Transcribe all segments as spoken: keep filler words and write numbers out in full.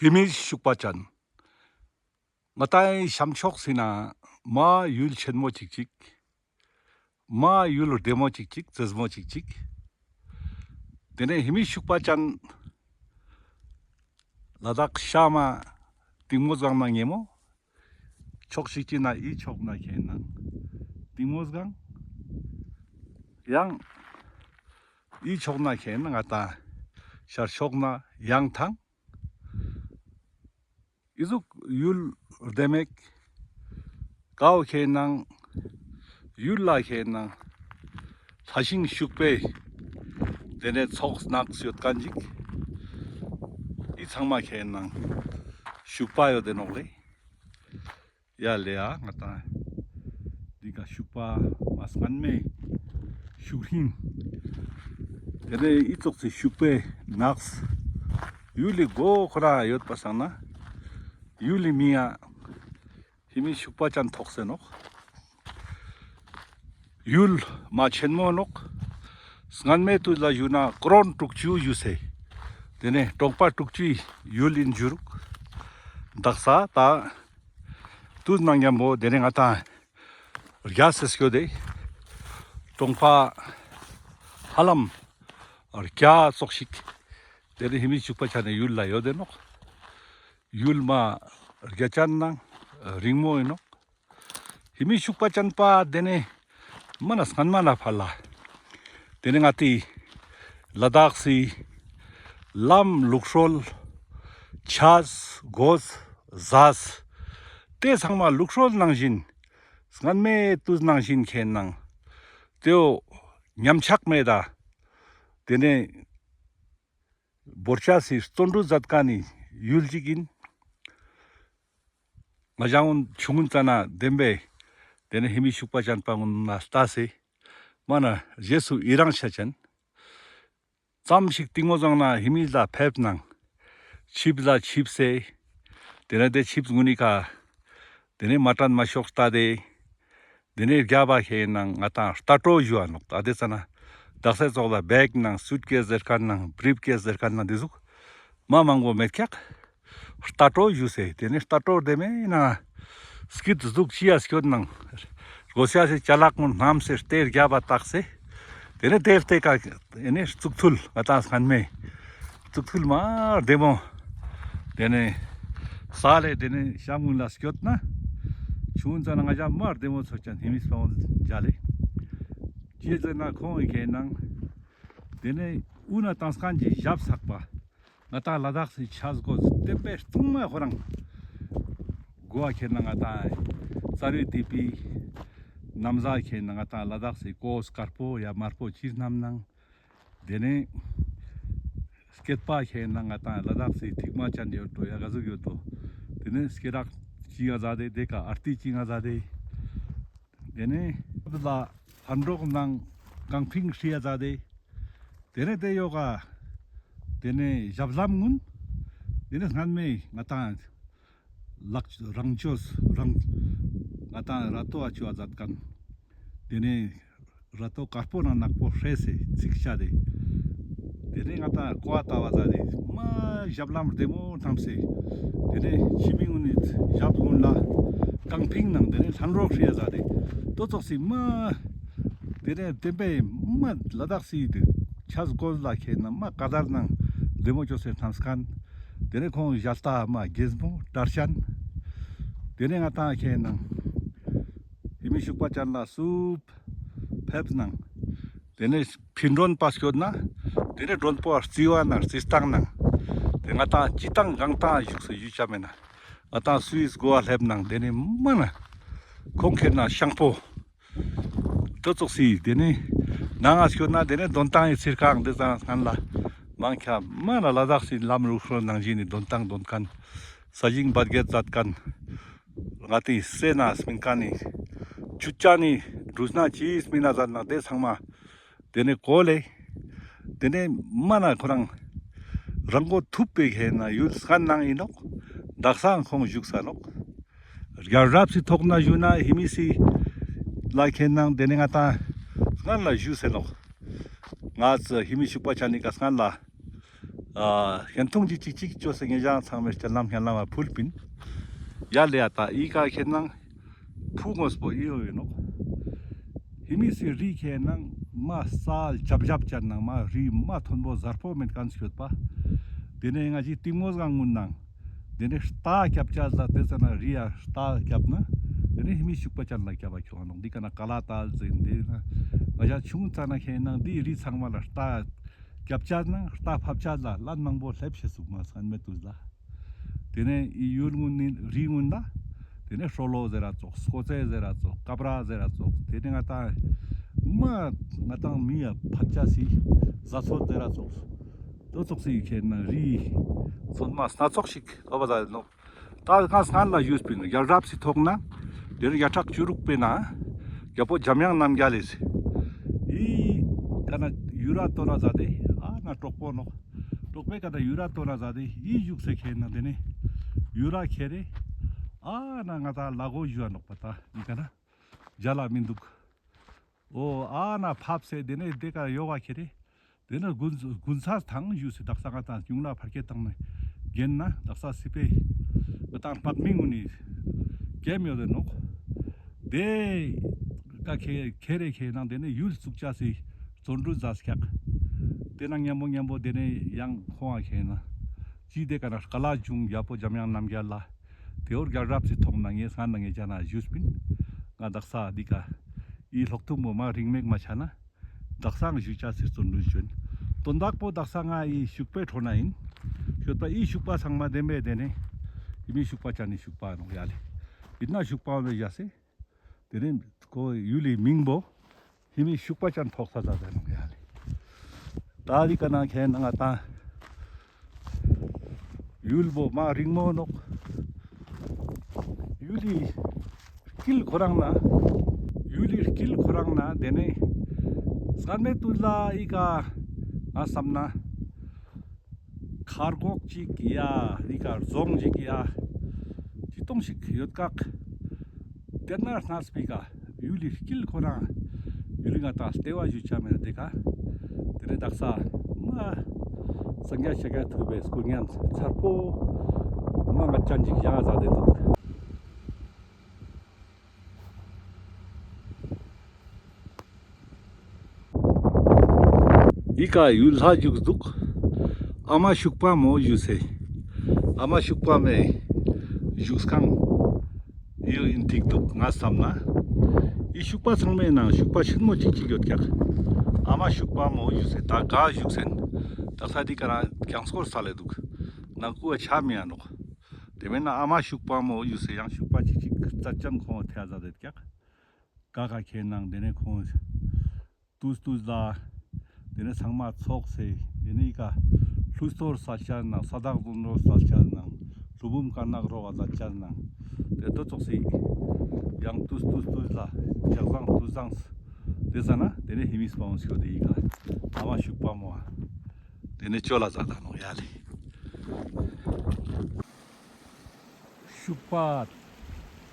ཧེ་མི་ཤུག་པ་ཅན། ང་ཏང་ངི་ཤམ་ཕྱོགས་སི་ནང་མ་ཡུལ་ཆེན་མོ་ཅིག་ཅིག་མ་ཡུལ་བདེ་མོ་ཅིག་ཅིག་མཛེས་མོ་ཅིག་ཅིག་དེ་ནས་ཧེ་མི་ཤུག་པ་ཅན་ལ་དྭགས་ཤ་མ་གཏིང་མོ་སྒང་ན་ཉེ་མོ། ཕྱོགས་ཤིག་ཅིག་ན་འི་ཕྱོགས་ན་ཁེན་ན་གཏིང་མོ་སྒང་། ཡང་འི་ཕྱོགས་ན་ཁེན་ན་ང་ཏང་ཤར་ཕྱོགས་ན་ཡང་ཐང་། འི་ཟུག་ཡུལ་བདེ་མོ་ཀའོ་ཁེན་ན་ཡུལ་ལ་ཁེན་ན་ལྷ་ཤིང་ཤུག་པའི་དེ་ནས་ཚོགས་ནགས་ཡོད་ཁན་ཅིག་འི་ཚང་མ་ཁེན་ན་ཤུག་པ་ཡོད་དེ་ནོག་ལེ། ཡ་ལེ་ཡ་ང་ཏང་འདི་ཀ་ཤུག་པ་མ་སྔན་མའི་ཤུག་ཧིང་། དེ་ནས་འི་ཙོགས་སི་ཤུག་པའི་ནགས་ཡུལ་ལི་མགོ་ཁོ་རང་ཡོད་པ་སང་ན་ཡུལ་ལི་མིང་ཡ་ཧེ་མི་ཤུག་པ་ཅན་ཐོགས་སེ་ནོག་ཡུལ་མ་ཆེན་མོ་ནོག་སྔན་མའི་དུས་ལ་ཞུ་ན་ཀོ་རོན་དྲུག་ཅུ་ཞུ་སེ། དེ་ནས་གྲོང་པ་དྲུག་ཅུའི་ཡུལ་ཨིན་ཞུ་རུག་དག་ས་ད་དུས་ནང་ཉམ་པོ་དེ་ནས་ང་ཏང་རྒྱ་སེ་སྐྱོད་དེ་གྲོང་པ་ཧ་ལམ་རྒྱ་ཙོགས་ཤིག་དེ་ནས་ཧེ་མི་ཤུག་པ་ཅན་ནི་ཡུལ་ལ་ཡོད་དེ་ནོག་ཡུལ་མ་རྒྱ་ཅན་ནང་རིང་མོ་ཨིན་ནོག་ཧེ་མི་ཤུག་པ་ཅན་པ་དེ་ནས་མ་ན་སྔན་མ་ན་ཕར་ལ། དེ་ནས་ང་ཏི་ལ་དྭགས་སི་ལམ་ལུགས་སྲོལ་ཆས་གོས་ཟས་དེ་ཚང་མ་ལུགས་སྲོལ་ནང་བཞིན་སྔན་མའི་དུས་ནང་བཞིན་ཁེན་ན་དེའོ་ཉམས་ཆག་མེད་ད། དེ་ནས་བོར་ཆ་སི་བརྩོན་འགྲུས་མཛད་ཁན་ནི་ཡུལ་ཅིག་ཨིན། ང་ཞའི་ཆུང་ངུན་ཙ་ན་བདེན་པའི་དེ་ནས་ཧེ་མི་ཤུག་པ་ཅན་པ་ངུན་ན་ལྟ་སེ་མ་ན་རྗེས་སུ་ཡི་རང་ཆ་ཅན། ཙམ་ཞིག་གཏིང་མོ་སྒང་ན་ཧེ་མི་ལ་ཕེབས་ནང་ཆིབས་ལ་ཆིབས་སེ། དེ་ནས་དེ་ཆིབས་ངུན་ནི་ཀ་དེ་ནས་མ་དྲན་མ་ཤོག་ལྟ་དེ། དེ་ནས་རྒྱབ་པ་ཁེན་ན་ང་ཏང་རྟ་གྲོ་ཞུ་བ་ནོག་ད་དེ་ཙ་ན་དག་ས་ཙོགས་ལ་བེག་ནང་སུཊ་ཀེས་ཟེར་ཁན་ནང་བྲིབ་ཀེས་ཟེར་ཁན་ནང་དེ་ཟུག་མ་མང་པོ་མེད་ཀྱག་རྟ་གྲོ་ཞུ་སེ་དེ་ནས་རྟ་གྲོ་དེ་མེ་ན་སྐྱིད་ཟུག་ཅི་ཡ་སྐྱོད་ནང་སྒོ་ཤ་སེ་ཅ་ལག་ངུན་ནམ་སེ་རྟའི་རྒྱབ་པ་བཏགས་སེ། དེ་ནས་དེ་ལྟེ་ཀ་དེ་ནས་གཙུག་ཐུལ་ང་ཏང་སྔན་མའི་གཙུག་ཐུལ་མ་བདེ་མོ། དེ་ནས་ས་ལེ་དེ་ནས་ཤམ་ངུན་ལ་སྐྱོད་ན་ཆུང་ཙ་ན་ང་ཞ་མ་བདེ་མོ་ཚོ་ཅན་ཧེ་མི་སྤང་མཇལ་ལེ། ཅི་ཟེར་ན་ཁོང་ངི་ཁེན་ན་དེ་ནས་དབུ་ན་ཏང་སྐན་གྱི་ཞབས་ཚགས་པ། ང་ཏང་ལ་དྭགས་སི་ཆས་གོས་བསྟན་པའི་གཙང་མ་ཁོ་རང་། གོ་བ་ཁེན་ན་ང་ཏང་ཙ་རུའི་དེ་པི་ནམ་ཟ་ཁེན་ན་ང་ཏང་ལ་དྭགས་སི་གོས་དཀར་པོ་ཡ་དམར་པོ་ཅི་སྣམ་ནང་། དེ་ནས་སྐེད་པ་ཁེན་ན་ང་ཏང་ལ་དྭགས་སི་ཐིག་མ་ཅན་ཡོད་དོ་ཡ་ག་ཟུག་ཡོད་དོ། དེ་ནས་སྐེ་རགས་ཅི་ང་ཟ་དེ་དེ་ཀ་ཨར་ཏི་ཅི་ང་ཟ་དེ། དེ་ནས་ལ་ལྷ་འབྲོག་ནང་རྐང་ཕིང་ཧྲི་ཡ་ཛ་དེ། དེ་ནས་དེ་ཡོག་ག་དེ་ནས་ཞབས་ལྷམ་ངུན། དེ་ནས་སྔན་མའི་ང་ཏང་ལག་རང་ཆོས་རང་ང་ཏང་ར་ཏོ་ཨ་ཆུ་ཨ་ཛད་ཁན། དེ་ནས་ར་ཏོ་དཀར་པོ་ནང་ནག་པོ་ཧྲེ་སེ་ཚིག་ཤ་དེ། དེ་ནས་ང་ཏང་ཀོ་ཨ་ཏ་བ་ཛད་དེ་མ་ཞབས་ལྷམ་བདེ་མོ་ཐམས་སེ། དེ་ནས་ཕྱི་མི་ངུན་ནི་ཞབས་ངུན་ལ་རྐང་ཕིང་ནང་དེ་ནས་ལྷ་འབྲོག་ཧྲི་ཡ་ཛད་དེ་ཏོ་ཙོགས་སི་མ། དེ་ནས་བསྟན་པའི་མ་ལ་དྭགས་སི་དེ་ཆས་གོས་ལ་ཁེན་ན་མ་ཀ་དར་ནང་བདེ་མོ་ཅོས་སེ་ཐམས་ཁན། དེ་ནས་ཁོང་ཞལ་ལྟ་མ་རྒྱལ་མོ་དར་ཤན། དེ་ནས་ང་ཏང་ཁེན་ན་ཧེ་མི་ཤུག་པ་ཅན་ལ་སུ་ཕེབས་ནང་། དེ་ནས་ཕི་མགྲོན་པ་སྐྱོད་ན། དེ་ནས་མགྲོན་པོ་རྩི་བ་ནང་རྩི་སྟངས་ནང་། དེ་ང་ཏང་ཅི་སྟངས་གང་སྟངས་བཞུགས་སུ་ཡུལ་ཆ་མེད་ན། ང་ཏང་སུའི་སྒོ་བ་སླེབས་ནང་དེ་ནས་མ་ན། ཁོང་ཁེན་ན་ཤང་པོ། ཏོ་ཙོགས་སི་དེ་ནས་ནང་ང་སྐྱོད་ན་དེ་ནས་དོན་ཏང་ཡི་ཚིར་ཁང་དེ་ཙང་སྔན་ལ་མང་ཁྱ་མ་ན་ལ་དྭགས་སི་ལམ་ལུགས་སྲོལ་ནང་བཞིན་ནི་དོན་ཏང་དོན་ཁན། ས་ཞིང་འབད་རྒྱལ་ཛད་ཁན། ང་ཏི་སེ་ན་སྨིན་ཁན་ནི་ཆུ་ཆ་ནི་གྲུས་ན་ཅི་སྨིན་ན་ཛད་ནང་དེ་ཚང་མ་དེ་ནས་གོ་ལེ། དེ་ནས་མ་ན་ཁོ་རང་རང་གོ་ཐུབ་པའི་ཁེན་ན་ཡུལ་སྐན་ནང་ཨིན་ནོག་དག་སང་ཁོང་བཞུགས་ས་ནོག་རྒྱལ་རབས་སི་ཐོག་ན་ཞུ་ན་ཧེ་མི་སི་ལ་ཁེན་ན་དེ་ནས་ང་ཏང་སྔན་ལ་བཞུགས་སེ་ནོག་ང་ཚོ་ཧེ་མི་ཤུག་པ་ཅན་ནི་ཀ་སྔན་ལ་ ཨ་ཡན་ཐུང་ཅིག་ཅིག་ཅིག་ཅོས་སེ་ངེ་ཞང་ཚང་མའི་སྤྱན་ལམ་སྙན་ལམ་ཕུལ་པིན། ཡ་ལེ་ཡ་ད་ཨི་ཀ་ཁེ་ནང་ཕུ་ངོས་པོ་ཨི་ཡོ་ཡིན་ནོག། ཧི་མི་སི་རི་ཁེ་ནང་མ་སལ་རྒྱབ་རྒྱབ་ཅན་ནང་མ་རི་མ་མཐོན་པོ་གཟར་པོ་མེད་ཁན་སྐྱོད་པ། དེ་ནས་ང་ཅི་ཏིང་མོ་སྒང་གུན་ནང་། དེ་ནས་རྟ་རྒྱབ་ཅ་ལ་དེ་ཙ་ན་རི་ཡ་རྟ་རྒྱབ་ན། དེ་ནས་ཧི་མི་ཤུག་པ་ཅན་ལ་རྒྱབ་པ་ཁྱོང་ནོག། འདི་ཀ་ན་ཀ་ལ་ཏལ་ཟེར་འདི་ན་ང་ཞ་ཆུང་ཙ་ན་ཁེ་ནང་འདི་རི་ཚང་མ་ལ་རྟ་རྒྱབ་ཅ་ན་རྟ་ཕབ་ཅ་ལ་ལན་མང་པོ་སླེབས་ཤེས་སུག་མ་སང་མེད་དུས་ལ། དེ་ནས་ཨི་ཡུལ་གུན་ནི་རི་གུན་ལ། དེ་ནས་ཧྲོ་ལོ་ཟེར་ར་ཙོགས་སྐོ་ཙེ་ཟེར་ར་ཙོགས་ཀབ་ར་ཟེར་ར་ཙོགས་དེ་ནས་ང་ཏང་མ་ང་ཏང་མི་ཡ་ཕབ་ཅ་སི་ཟ་ཚོད་ཟེར་ར་ཙོགས་དོ་ཙོགས་སི་ཁེ་ན་རི་ཚོད་མ་སྣ་ཚོགས་ཤིག་ལོ་བ་ཟ་ནོག། ད་གང་སྔན་ལ་ཞུས་པིན་རྒྱལ་རབས་སི་ཐོག་ན་དེ་རུ་ཡ་ཕྲག་བཅུ་དྲུག་པའི་ན་རྒྱལ་པོ་འཇམ་དབྱངས་རྣམ་རྒྱལ་ལས་ཨི་ཀ་ན་ཡུ་ར་ཏོ་ན་ཟ་དེ་ཨ་ན་གྲོག་པོ་ནོག། གྲོག་པོའི་ཀ་ད་ཡུ་ར་ཏོ་ན་ཟ་དེ་ཨི་བཞུགས་སེ་ཁེ་ན་དེ་ནས་ཡུ་ར་ཁེ་རེ་ཨ་ན་ང་ད་ལ་གོ་ཞུ་བ་ནོག་པ། ད་ཨི་ཀ་ན་རྒྱ་ལ་མི་འདུག། འོ་ཨ་ན་ཕབ་སེ་དེ་ནས་དེ་ཀ་ཡོ་ག་ཁེ་རེ། དེ་ནས་དགུན་དགུན་ཚ་དང་ཞུས་སེ་དག་ས་ང་ཏང་ཉུང་ལ་ཕར་ཁེ་བཏང་ནས་རྒྱན་ན་དག་ས་སི་པེ་ང་ཏང་དམག་མི་གུན་ནི་ཀེམ་ཡོད་དེ་ནོག། དེ་ཀ་ཁེ་ཁེ་རེ་ཁེ་ནང་དེ་ནས་ཡུལ་བཙུགས་ཅ་སི་བརྩོན་འགྲུས་མཛད་སྐྱག། དེ་ནང་མཉམ་པོ་མཉམ་པོ་དེ་ནས་ཡང་ཁོང་ང་ཁེ་ན་ཅི་དེ་ཀ་ན་ཀ་ལ་ཇུང་རྒྱལ་པོ་འཇམ་དབྱངས་རྣམ་རྒྱལ་ལ་དེ་འོར་རྒྱལ་རབས་སི་ཐོག་ན་ངས་སྔན་ན་ངས་ཅ་ན་ཞུས་པིན། ང་དག་ས་འདི་ཀ་ཨི་ལྷོག་ཐུང་མོ་མ་རིང་མེག་མ་ཆ་ན། དག་ས་ང་ཞུ་ཅ་སི་བརྩོན་འགྲུས་བྱོན། དོན་དག་པོ་དག་ས་ང་ཨི་ཤུག་པའི་ཁྲོད་ན་ཡིན། ཤོད་པ་ཨི་ཤུག་པ་ཚང་མ་བདེན་པའི་དེ་ནས་ཨི་མི་ཤུག་པ་ཅན་ནི་ཤུག་པ་ནོག་ཡ་ལེ། ཡིན་ན་ཤུག་པ་བའི་ཡ་སེ། དེ་ནས་ཁོ་ཡུལ་ལི་མིང་པོ་ཨི་མི་ཤུག་པ་ཅན་ཐོག་ས་ས་ས་ནོག་ཡ་ལེ། ད་རི་ཀ་ན་ཁེ་ན་ང་ཏང་ཡུལ་པོ་མ་རིང་མོ་ནོག། ཡུལ་ལི་དཀྱིལ་ཁོ་རང་ན། ཡུལ་ལི་དཀྱིལ་ཁོ་རང་ན་དེ་ནས་སྔན་མའི་དུས་ལ་ཨི་ཀ་ང་བསམ་ན་མཁར་གོག་ཅིག་ཡ་ཨི་ཀ་རྫོང་ཅིག་ཡ་ཅི་སྟོང་ཞིག་ཡོད་ཀག། དེ་ན་སྣ་སྤི་ཀ་ཡུལ་ལི་དཀྱིལ་ཁོ་རང་ཡུལ་ལི་ང་ཏང་ལྟེ་བ་ཞུ་ཆ་མེད་དེ་ཀ། དེ་ནས་དག་ས་མ་སངས་རྒྱས་ཤཱཀྱ་ཐུབ་པའི་སྐུ་བརྙན་མཚར་པོ་མ་ང་ཅན་ཅིག་བཞག་ཟ་དེ་འདུག། ཨི་ཀ་ཡུལ་ལྷ་བཞུགས་འདུག། ཨ་མ་ཤུག་པ་མོ་བཞུགས་སེ། ཨ་མ་ཤུག་པ་མོའི་བཞུགས་ཁང་ཡོད་ཡིན་ཐིག་འདུག་ང་བསམ་ན། ཨི་ཤུག་པ་ཚང་མའི་ནང་ཤུག་པ་ཆེན་མོ་གཅིག་གཅིག་ཡོད་ཀྱག། ཨ་མ་ཤུག་པ་མོ་བཞུགས་སེ་ད་ག་བཞུགས་སེ་ད་ས་འདི་ཀ་རང་རྒྱང་སྐོར་ས་ལེ་འདུག། ནང་ཁུ་བ་ཆ་མི་ཡ་ནོག། དེ་མེད་ན་ཨ་མ་ཤུག་པ་མོ་བཞུགས་སེ་ཡང་ཤུག་པ་གཅིག་གཅིག་རྩ་ཅན་ཁོང་ཐེ་ཟ་དེ་ཀྱག། ཀ་ཀ་ཁེ་ནང་དེ་ནས་ཁོང་ཏུས་ཏུས་ལ་དེ་ནས་ཚང་མ་ཚོགས་སེ་དེ་ནས་ཀ་ལྷུ་སྟོར་ས་ཆ་ནང་ས་བདག་ལུང་རོ་ས་ཆ་ནང་ལྷུ་བུམ་དཀར་ནག་རོ་བ་ལ་ཆ་ནང་དེ་ཏོ་ཚོགས་སེ་ཡང་ཏུས་ཏུས་ཏུས་ལ་ཇག་བཟང་ཏུས་བཟང་དེ་ཟ་ན་དེ་ནས་ཧི་མིས་པ་འོང་སྐྱོ་དེ་ཡི་ཀ་ཨ་མ་ཤུག་པ་མོ་ཨ་དེ་ནས་ཅོ་ལ་ཟ་ད་ནོ་ཡ་ལེ། ཤུག་པ་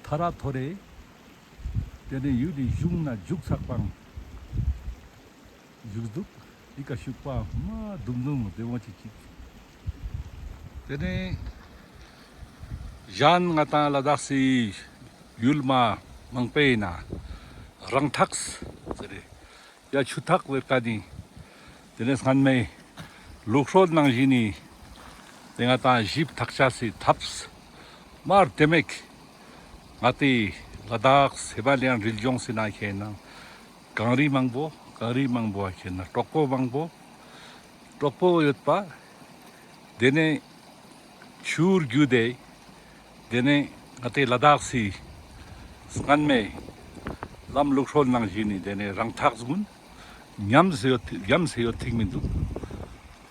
ཐ་ར་ཐོ་རེ། དེ་ནས་ཡུལ་ལི་གཞུང་ན་རྒྱུག་ཚག་པང་རྒྱུག་འདུག། འདི་ཀ་ཤུག་པ་མ་དུམ་དུམ་བདེ་མོ་ཅིག་ཅིག། དེ་ནས་གཞན་ང་ཏང་ལ་དྭགས་སི་ཡུལ་མ་མང་པོའི་ན་རང་ཐགས་ཟེར་རེ། ཡ་ཆུ་ཐག་ཟེར་ཀ་ནི། དེ་ནས་སྔན་མའི་ལུགས་སྲོལ་ནང་བཞིན་ནི། དེ་ང་ཏང་ཞིབ་ཐག་ཆ་སི་ཐབས་མར་དེ་མེད། ང་ཏི་ལ་དྭགས་ཧི་མ་ལ་ཡན་རི་ལྗོངས་སི་ན་ཁེ་ན་གངས་རི་མང་པོ་གངས་རི་མང་པོ་ཁེ་ན་གྲོག་པོ་མང་པོ་གྲོག་པོ་ཡོད་པ། དེ་ནས་ཆུ་རྒྱུད་དེ། དེ་ནས་ང་ཏི་ལ་དྭགས་སི་སྔན་མའི་ལམ་ལུགས་སྲོལ་ནང་བཞིན་ནི་དེ་ནས་རང་ཐགས་གུན་ཉམས་སེ་ཡོད་ཉམས་སེ་ཡོད་ཐིག་མི་འདུག།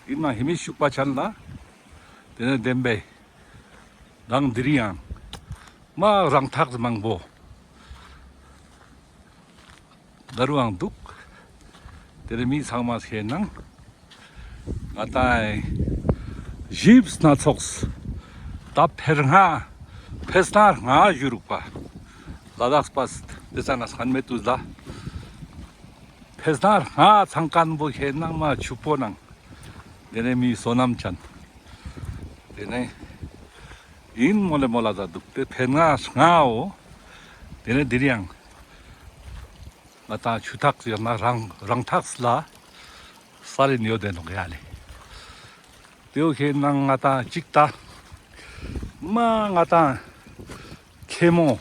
ཡིན་ན་ཧི་མི་ཤུག་པ་ཅན་ལ་དེ་ནས་བདེན་པའི་རང་དེ་རིང་ཡང་མ་རང་ཐགས་མང་པོ་ད་རུང་འདུག། དེ་ནས་མི་ཚང་མ་ཁེ་ནང་ང་ཏང་ཞིབ་སྣ་ཚོགས་ད་ཕེར་ང་ཕེ་སྟར་ང་ཞུ་རུག་པ། ལ་དྭགས་པ་དེ་ས་ན་སྔན་མེ་ཏུས་ལ་ཕེ་སྟར་ང་ཚང་ཀན་པོ་ཁེ་ནང་མ་ཆུ་པོ་ནང་ དེ་ནས་མི་བསོད་ནམས་ཅན། དེ་ནས་ཡིན་མོལ་ལེ་མོལ་ལ་ད་འདུག་དེ་ཕན་ང་སྔའོ། དེ་ནས་དེ་རིང་ང་ཏང་ཆུ་ཐག་ཡང་ན་རང་རང་ཐག་ལ་ས་རིན་ཡོད་དེ་ནོག་ཡ་ལེ། དེའོ་ཁེ་ནང་ང་ཏང་ཅིག་ད་མ་ང་ཏང་ཁེ་མོ་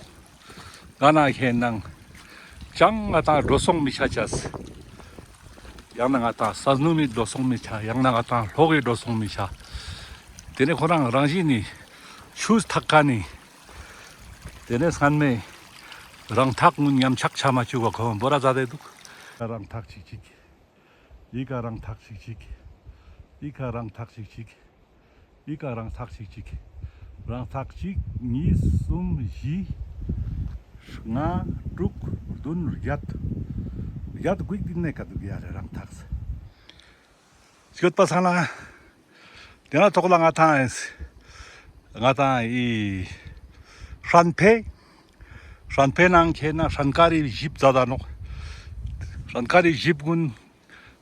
ང་ན་ཁེ་ནང་ཅང་ང་ཏང་འགྲོ་སོང་མི་ཆ་ཅས། ཡང་ན་ང་ཏང་ས་ནུ་མི་འགྲོ་སོང་མི་ཆ། ཡང་ན་ང་ཏང་ལྷོག་གི་འགྲོ་སོང་མི་ཆ། དེ་ནས་ཁོ་རང་རང་བཞིན་ནི་ཆུ་ཐག་ཀ་ནི། དེ་ནས་སྔན་མེ་རང་ཐག་ངུན་ཉམས་ཆག་ཆ་མ་བཅུག་ག་ཁོ་བོ་ར་ཛ་དེ་འདུག་རང་ཐག་ཅིག་ཅིག་ཡི་ག་རང་ཐག་ཅིག་ཅིག་ཡི་ག་རང་ཐག་ཅིག་ཅིག་ཡི་ག་རང་ཐག་ཅིག་ཅིག་རང་ཐག་གཅིག་གཉིས་གསུམ་བཞི་ལྔ་དྲུག་བདུན་བརྒྱད། བརྒྱད་དགུ་དེ་ནས་ཀ་འདུག་ཡ་རེ་རང་ཐག་ས། སྐྱོད་པ་སང་ན། དེ་ན་ཐོག་ལ་ང་ཏང་ང་ཏང་ཨི་ཧྲན་ཕེ། ཧྲན་ཕེ་ནང་ཁེ་ན་ཧྲན་ཀ་རི་ཞིབ་ཛ་ད་ནོག་ཧྲན་ཀ་རི་ཞིབ་གུན།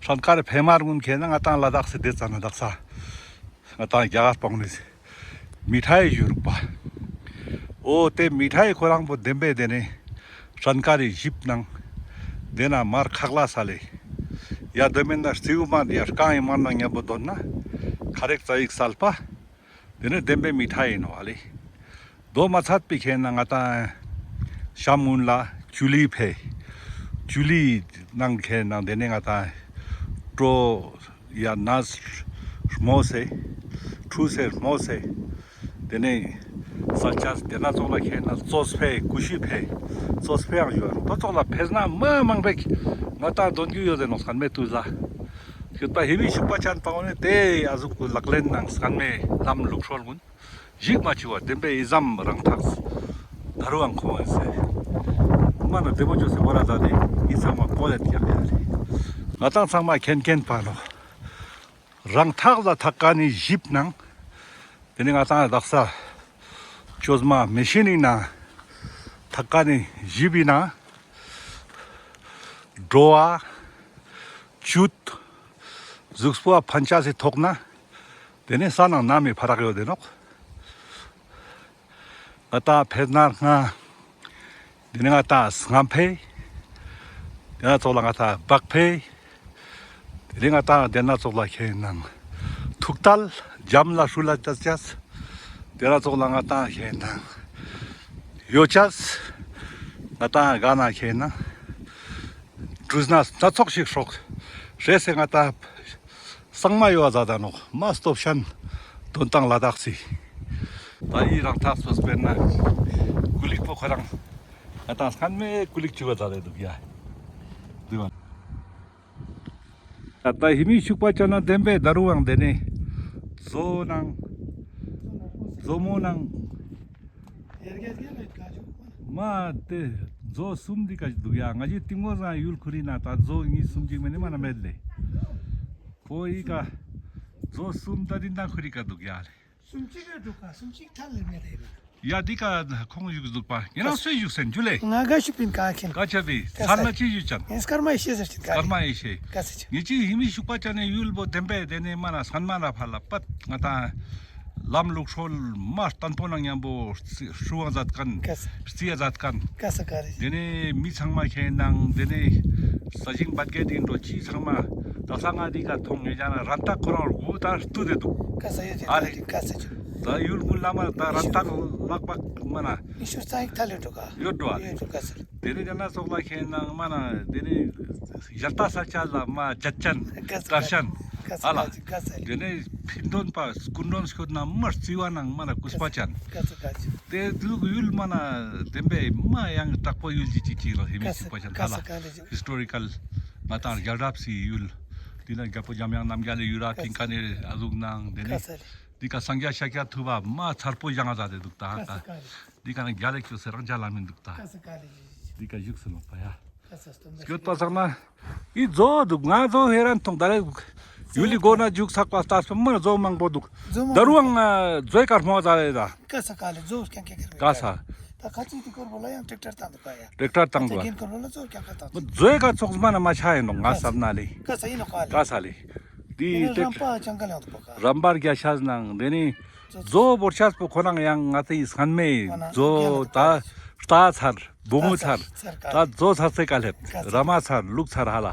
ཧྲན་ཀ་རི་ཕེ་མར་གུན་ཁེ་ན་ང་ཏང་ལ་དྭགས་སི་དེ་ཙ་ན་དག་ས། ང་ཏང་རྒྱ་གར་པང་ནི་མི་ཐའི་ཞུ་རུག་པ། འོ་དེ་མི་ཐའི་ཁོ་རང་པོ་བདེན་པའི་དེ་ནས་ཧྲན་ཀ་རི་ཞིབ་ནང་། དེ་ན་མར་ཁག་ལ་ས་ལེ། ཡ་དེ་མིན་ན་རྩིའུ་མར་ཡ་རྐང་ཡི་མར་ནང་མཉམ་པོ་འདོན་ན། ཁ་རེག་རྩ་ཡིག་སལ་པ། དེ་ནས་བདེན་པའི་མི་ཐའི་ཡིན་ནོ་ཨ་ལེ། དོ་མ་ཚད་པའི་ཁེ་ན་ང་ཏང་ཤམ་གུན་ལ་ཅུ་ལི་ཕེ། ཅུ་ལི་ནང་ཁེ་ན་དེ་ནས་ང་ཏང་ཀྲོ་ཡ་ནས་རྨོ་སེ། ཁྲུ་སེ་རྨོ་སེ། དེ་ནས་ས་ཆ་དེ་ན་ཙོགས་ལ་ཁེ་ན་ཙོས་ཕེ་ཀུ་ཤི་ཕེ། ཙོས་ཕེ་ཡང་ཡོད་རུང་དོ་ཙོགས་ལ་ཕེ་ན་མ་མང་པེག་ང་ཏང་དོན་རྒྱུ་ཡོད་དེ་ནོག་སན་མེ་ཏུ་ལ། ཁྱོད་པ་ཧི་མི་ཤུག་པ་ཅན་པ་འོ་ནས་དེ་ཨ་ཟུག་གུ་ལག་ལེན་ནང་སན་མེ་ལམ་ལུགས་སྲོལ་གུན། ཞིག་མ་ཆུ་བ་བདེན་པའི་ཨི་ཙམ་རང་ཐག་ད་རུང་ཁོང་ཨེ་སེ། མ་ན་བདེ་མོ་ཅོ་སེ་བོ་ར་ད་དེ་ཨི་ཚང་མ་པོ་ལེ་ཀྱག་ཡ་རེ། ང་ཏང་ཚང་མ་མཁྱེན་མཁྱེན་པ་ལོ། རང་ཐག་ལ་ཐག་ཀ་ནི་ཞིབ་ནང་། དེ་ནི་ང་ཏང་དག་ས་ཅོས་མ་མེ་ཤིན་ནི་ན་ཐག་ཀ་ནི་ཞིབ་ཡིན་ན། འགྲོ་བ་ཅུད་གཟུགས་པོ་ཕན་ཆ་སི་ཐོག་ན། དེ་ནི་ས་ནང་ན་མི་ཕ་རག་ཡོད་དེ་ནོག་ང་ཏང་ཕེ་ནར་ང་། དེ་ནི་ང་ཏང་སྔ་ཕེ། དེ་ན་ཙོགས་ལ་ང་ཏང་བག་ཕེ། དེ་ནི་ང་ཏང་དེ་ན་ཙོགས་ལ་ཁེ་ནང་། ཐུག་ཏལ་འཇམ་ལ་ཧྲུལ་ལ་ཅ་ཅས། དེ་ན་ཙོགས་ལ་ང་ཏང་ཁེ་ནང་། ཡོ་ཅས། ང་ཏང་ག་ན་ཁེ་ནང་། གྲུས་ན་སྣ་ཚོགས་ཤིག་ཧྲོག་ཧྲེ་སེ་ང་ཏང་། སང་མ་ཡོ་ཟ་ད་ནོག་མ་སྟོབས་ཤན་དོན་ཏང་ལ་དྭགས་སི། ད་ཡི་རང་ཐག་སོ་སྤེར་ན་ཀུ་ལིག་པོ་ཁོ་རང་ང་ཏང་སྔན་མེ་ཀུ་ལིག་ཅུ་བ་ཟ་ལེ་འདུག་ཡ། འདུག་བ། ད་ད་ཧི་མི་ཤུག་པ་ཅན་ན་བདེན་པའི་ད་རུང་དེ་ནས་བཟོ་ནང་བཟོ་མོ་ནང་། མ་དེ་མཛོ་གསུམ་འདི་ཀ་འདུག་ཡ། ང་ཞི་ཏིང་མོ་ཟང་ཡུལ་ཁུ་རི་ན་ད་མཛོ་གཉིས་གསུམ་ཅིག་མེ་ནི་མ་ན་མེད་ལེ། ཁོ་ཡི་ཀ་མཛོ་གསུམ་ད་འདི་ན་ཁུ་རི་ཀ་འདུག་ཡ་ལེ། གསུམ་ཅིག་ཡོད་འདུག་ག་གསུམ་ཅིག་ཐལ་ལེ་མེད་ལེ། ཡ་འདི་ཀ་ཁོང་བཞུགས་འདུག་པ། ཡིན་ནའང་སུས་བཞུགས་སེན་ཇུ་ལེ། ང་ག་ཤུ་པིན་ཀ་ཁེན། ཀ་ཆ་པི་ས་ན་ཅི་བཞུགས་ཅན། ངས་སྐར་མ་ཡེ་ཤེས་ཟེར་ཅིག་ཀ་ལེ། སྐར་མ་ཡེ་ཤེས། ཀ་ས་ཅིག་ངེ་ཅི་ཧི་མི་ཤུག་པ་ཅན་ནས་ཡུལ་བོ་བདེན་པའི་དེ་ནས་མ་ན་སྔན་མ་ན་ཕ་ལ་པད་ང་ཏང་། ལམ་ལུགས་སྲོལ་མ་བརྟན་པོ་ནང་མཉམ་པོ་རྩི་ཧྲུ་བང་ཛད་ཁན། ཀ་ས། རྩི་ཡ་ཛད་ཁན། ཀ་ས་ཀ་རེ། དེ་ནས་མི་ཚང་མ་ཁེ་ནང་དེ་ནས་ས་ཞིང་འབད་གེ་དེ་འགྲོ་ཅི་ཚང་མ་ད་ས་ང་འདི་ཀ་ཐོང་ངེ་ཅ་ན་རན་ཏག་ཁོ་རང་གུ་ད་ཏུ་དེ་འདུག་ཀ་ས་ཡོད་ཨ་རེ། ཀ་ས་ཅིག་ད་ཡུལ་གུན་ལ་མ་ད་རན་ཏག་ལག་པ་མ་ན། ཨི་ཤུ་རྩ་ཡིག་ཐལ་ཡོད་འགྲོ་ཀ་ཡོད་འགྲོ་ཨ་རེ། ཡོད་འགྲོ་ཀ་ས། དེ་ནས་ཡང་ན་སོགས་ལ་ཁེ་ནང་མ་ན་དེ་ནས་ཞལ་ཏ་ས་ཆ་ལ་མ་ཅད་ཅན་ཀ་ས་དཀར་ཤན་ཀ་ས་ཨ་ལ། ཀ་ས་ཀ་ས། དེ་ནས་ཕིན་དོན་པ་སྐུ་མགྲོན་སྐྱོད་ན་མ་རྩི་བ་ནང་མ་ན་ཀུས་པ་ཅན་ཀ་ས་ཀ་ས། དེ་འདུག་ཡུལ་མ་ན་བདེན་པའི་མ་ཡང་དྲག་པོ་ཡུལ་གྱི་ཅིག་ཅིག་ལ་ཧི་མི་ཀ་ས་ཤུག་པ་ཅན་ཀ་ས་ཀ་ལ་ཧི་སི་ཊོ་རི་ཀལ་ང་ཏང་རྒྱལ་རབས་སི་ཡུལ། དེ་ན་རྒྱལ་པོ་འཇམ་དབྱངས་རྣམ་རྒྱལ་ལ་ཡུལ་ར་ཀ་ས་ཕིང་ཀ་ནས་ཨ་ཟུག་ནང་དེ་ནས་ཀ་ས་ལེ། འདི་ཀ་སངས་རྒྱས་ཤཱཀྱ་ཐུབ་པ་མ་མཚར་པོ་བཞེངས་ས་དེ་འདུག་ད་ཀ་ས་ཀ་ལེ། འདི་ཀ་ན་རྒྱལ་ལེགས་ཅོ་སེ་རང་རྒྱལ་ལ་མི་འདུག་ད། ཀ་ས་ཀ་ལེ། འདི་ཀ་བཞུགས་སུ་ལོག་པ་ཡ། ཀ་ས་སྟོན་པ་སྐྱོད་པ་སང་ན། འི་མཛོ་འདུག་ང་མཛོ་ཧེ་རན་ཐོང་ད་རེ། ཡུལ་ལི་སྒོ་ན་རྒྱུག་ཚག་པ་ལྟ་སོ་མ་མཛོ་མང་པོ་འདུག་མཛོ་མང་པོ་ད་རུང་མཛོའི་ཀར་མོ་ད་རེ་ད། ཀ་ས་ཀ་ལེ་མཛོ་རྐྱང་རྐྱང་ཀར་ཀ་ས། ད་ཁ་ཅིག་དེ་སྐོར་བོ་ལ་ཡང་ཊེག་ཊར་བཏང་འདུག་ཡ། ཊེག་ཊར་བཏང་འདུག་ད་རྒན་སྐོར་བོ་ལ་མཛོ་རྐྱང་ཀར་བཏང་འདུག་མཛོའི་ཀ་ཚོགས་མ་ན་མ་ཆ་ཡིན་ནོག་ང་ས་ན་ལེ། ཀ་ས་ཡིན་ནོག་ཀ་ལེ། ཀ་ས་ལེ། ཨི་ཏེ་རམ་པ་ཅང་ཀ་ལ་ཡོད་པོ་ཀ། རམ་པ་རྒྱ་ཤ་ནང་དེ་ནི་ཛོ་བོར་ཤ་པོ་ཁོ་རང་ཡང་ང་ཏི་སྔན་མེ་ཛོ་ད་རྟ་ཚར། བུ་མོ་ཚར། ད་ཛོ་ཚར་སེ་ཀ་ལེབ། ར་མ་ཚར། ལུག་ཚར་ཧ་ལ།